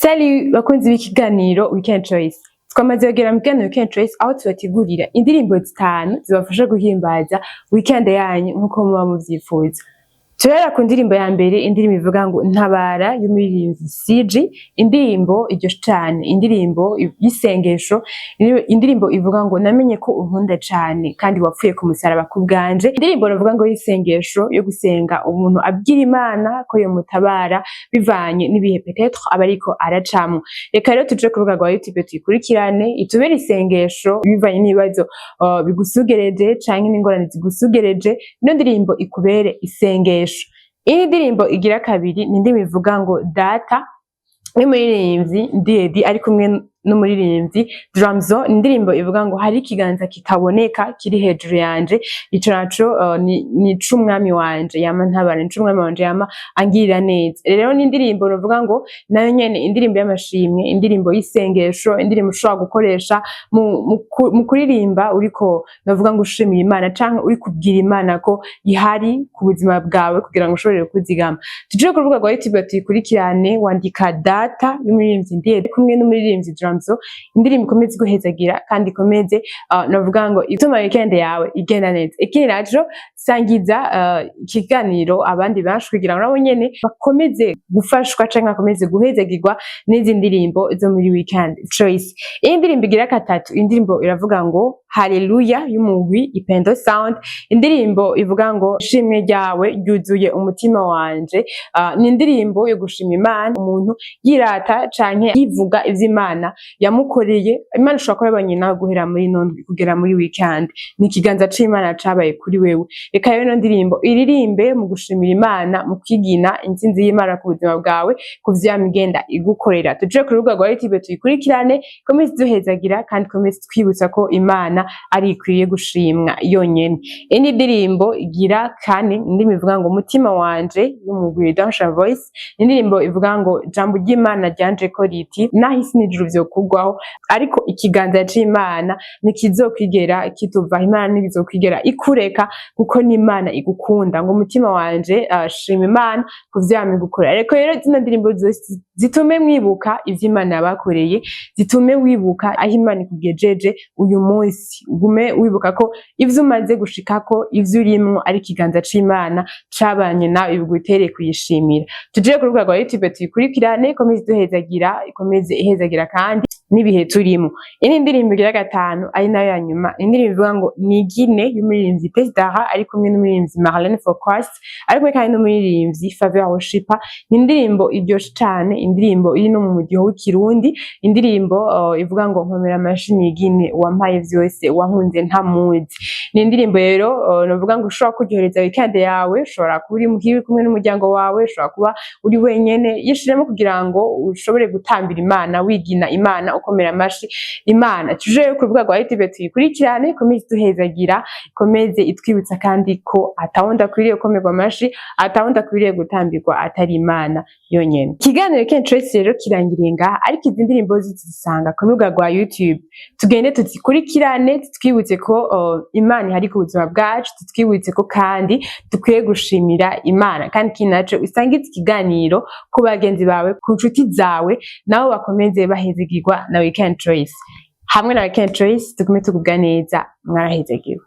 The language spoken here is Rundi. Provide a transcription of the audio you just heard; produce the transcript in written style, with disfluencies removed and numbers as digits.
Salut bakunzi b'ikiganiro Weekend Choice. Twamaze kugera mu kiganiro Weekend Choice, aho tubategurira indirimbo zitanu zibafasha guhimbaza weekend yanyu nk'uko muba muvyifuza. Turahera ku ndirimbo ya mbere, indirimbo ivuga ngo "Ntabara" y'umuririmbyi CG, indirimbo iryoshe cane, indirimbo y'isengesho, indirimbo ivuga ngo "Namenye ko unkunda cane kandi wapfuye ku musaraba ku bwanje". Indirimbo bavuga ngo y'isengesho, yo gusenga, umuntu abwira Imana ko yomutabara bivanye n'ibihe peut-être aba ariko aracamwo. Reka rero tuje ku rubuga rwa YouTube tuyikurikirane, itubere isengesho bivanye n'ibibazo bigusugereje canke n'ingorane zigusugereje. Ino ndirimbo ikubere isengesho. Iyi ndirimbo igira kabiri ni indirimbo ivuga ngo "Data" n'umuririmbyi Ndiedi ari kumwe n'umuririmbyi Dramzo. Ni indirimbo ivuga ngo hari ikiganza kitaboneka kiri hejuru yanje, ico naco ni c'umwami wanje yama ntabara, ni c'umwami wanje yama angirira neza. Rero ni indirimbo novuga ngo nayo nyene indirimbo y'amashimwe, indirimbo y'isengesho, indirimbo ushobora gukoresha mu kuririmba uriko novuga ngo ushimira Imana canke uri kubwira Imana ko ihari ku buzima bwawe kugira ngo ushobore kuzigama. Tuje ku rubuga rwa YouTube tuyikurikirane. Wandika "Data" y'umuririmbyi Ndiedi kumwe n'umuririmbyi Dramzo, indirimbo ikomeze iguhezagira kandi ikomeze novuga ngo ituma weekend yawe igenda neza. Ikindi naco, sangiza ikiganiro abandi benshi kugira ngo nabo nyene bakomeze gufashwa canke bakomeze guhezagirwa n'izi ndirimbo zo muri Weekend Choice. Iyi ndirimbo igira gatatu, indirimbo iravuga ngo "Haleluya" y'umugwi Ipendo Sound, indirimbo ivuga ngo "Ishimwe ryawe ryuzuye umutima wanje". Ni indirimbo yo gushima Imana, umuntu yirata canke yivuga ivy'Imana yamukoreye. Imana ishobora kuba yabanye nawe guhera muri ino ndwi kugera muri weekend, ni ikiganza c'Imana cabaye kuri wewe. Reka rero ino ndirimbo iririmbe mu gushimira Imana, mu kwigina intsinzi y'Imana ku buzima bwawe, ku vyo yama igenda igukorera. Tuje ku rubuga rwa YouTube tuyikurikirane, ikomeze iduhezagira kandi ikomeze twibutsa ko Imana ari ikwiye gushimwa yonyene. Iyi ndirimbo igira kane, indirimbo ivuga ngo "Umutima wanje" y'umugwi Redemption Voice, indirimbo ivuga ngo jambo ry'Imana ryanje ko riti naho isi n'ijuru vyokugwaho, ariko ikiganza c'Imana ntikizokwigera kituvaho, Imana ntikizokwigera ikureka kuko n'Imana igukunda. Ngo "Umutima wanje, shima Imana ku vyo yama igukorera". Ariko rero zino ndirimbo zose zitume mwibuka ivyo Imana yabakoreye, zitume wibuka aho Imana ikugejeje uyu munsi, ugume wibuka ko ivyo umaze gushikako, ivyo urimwo, ari ikiganza c'Imana cabanye nawe, bigutere kuyishimira. Tuje ku rubuga rwa YouTube tuyikurikirane, ikomeze iduhezagira, ikomeze ihezagira kandi n'ibihe turimo. Iyi ndirimbo igira gatanu, ari nayo ya nyuma, indirimbo ivuga ngo "Nigine" y'umuririmbyi Tesdara ari kumwe n'umuririmbyi Marlene for Christ, ari kumwe kandi n'umuririmbyi Faveur Worshiper. Ni indirimbo iryoshe cane, indirimbo iri no mu mudiho w'ikirundi, indirimbo ivuga ngo "Nkomera amashi nigine wampaye vyose, wankunze ntamuzi". Ni indirimbo rero novuga ngo ushobora kuryohereza weekend yawe. Ushobora kuba uri muhira uri kumwe n'umuryango wawe, ushobora kuba uri wenyene, yishiremo kugira ngo ushobore gutambira Imana, wigina Imana, ukomera amashi Imana. Tuje ku rubuga rwa YouTube tuyikurikirane, ikomeze iduhezagira, ikomeze itwibutsa kandi ko atawundi akwiriye gukomerwa amashi, atawundi akwiriye gutambirwa atari Imana yonyene. Ikiganiro Weekend Choice rero kirangiriye ngaha, ariko izi ndirimbo zizisanga ku rubuga rwa YouTube. Tugende tuzikurikirane, twibutse ko Imana ihari ku buzima bwacu, tutwibutse ko kandi dukwiye gushimira Imana. Kandi ikindi naco, usangize ikiganiro ku bagenzi bawe, ku nshuti zawe, nabo bakomeze bahezagirwa na Weekend Choice. Hamwe na Weekend Choice tugume tugubwa neza. Mwarahezagiwe.